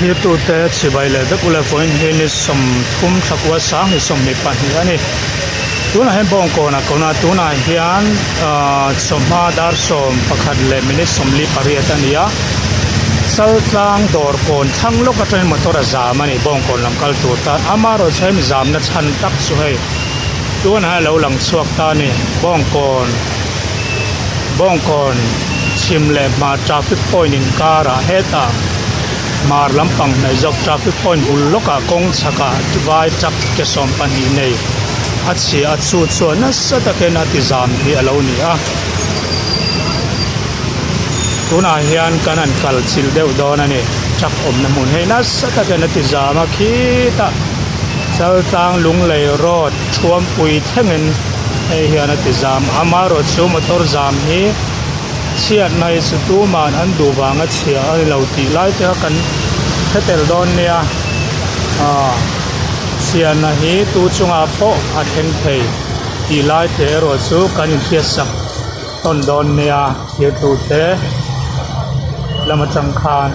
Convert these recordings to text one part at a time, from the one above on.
Thirtute chibai leh vek ula vawiin hi ni 30 thla kua sang ni 22 a ni. Tunah hian Bawngkawnah ka awm a, tunah hian ahh chawhma dar 11 leh minute 48 a ni a. Chaltlang dawr kawn thlang lawk atangin motor a zam a ni Bawngkawn lam kal tur tan. Amaherawhchu hemi zamna chhan tak chu hei tunah hian a lo lang chhuak ta a ni Bawngkawn. Bawngkawn chhim leh hmar traffic point inkarah hetah hmar lampang hnaih zawk traffic point bul lawkah kawng chhakah vai truck ke 12 nei a chhia a chu chuan nasa takin a ti zam hi a lo ni a tunah hian kan han kal chilh deuh dawn a ni truck awmna hmun hei nasa takin a ti zam a khitah Chaltlang Lunglei road Thuampui thlengin hei hian a ti zam. Amaherawhchu motor zam hi chhiatna hi chu tuman an duh vanga chhia a ni lo tih lai te kha kan hre tel dawn nia. Aaa chhiatna hi tu chungah pawh a thleng thei tih lai te erawh chu kan inhriatsak tawn dawn nia thirtute lam atang khan.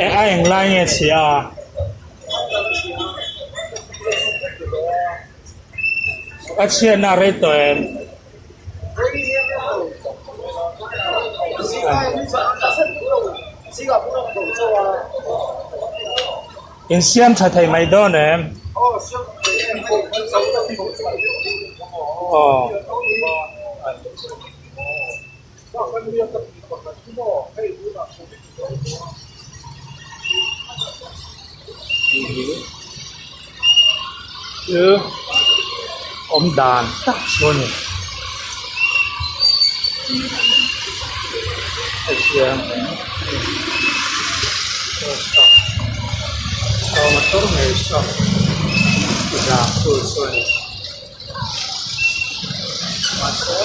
A eng lai nge chhia a? A chhiatna a rei tawh em? In siam tha thei mai dawn em? Aw. Chu awm dan tak chu a ni hei hian saw motor ngei saw zam tu chu a ni. Mahse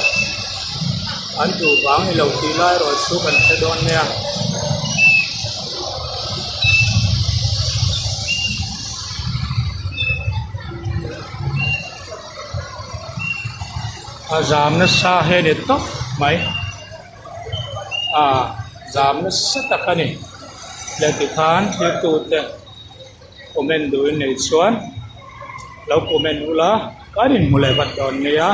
an duh vang ni lo tih lai erawh chu kan hre dawn nia. A zam nasa hi a ni tawp mai a zam nasa tak a ni leh tikhan thiltute. Comment duhin nei chuan lo comment ula kan inhmu leh vat dawn nia.